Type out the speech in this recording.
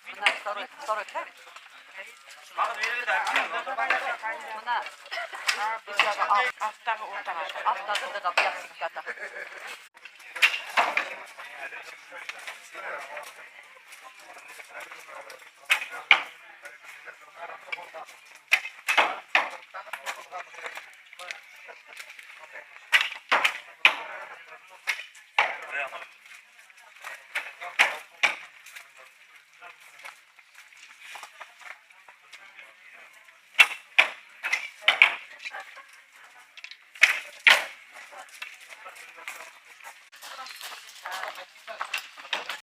Мына второй, второй край. Мына Аҫтағы уртаға. Аҫтағы дыға быяҡ ситкә ата.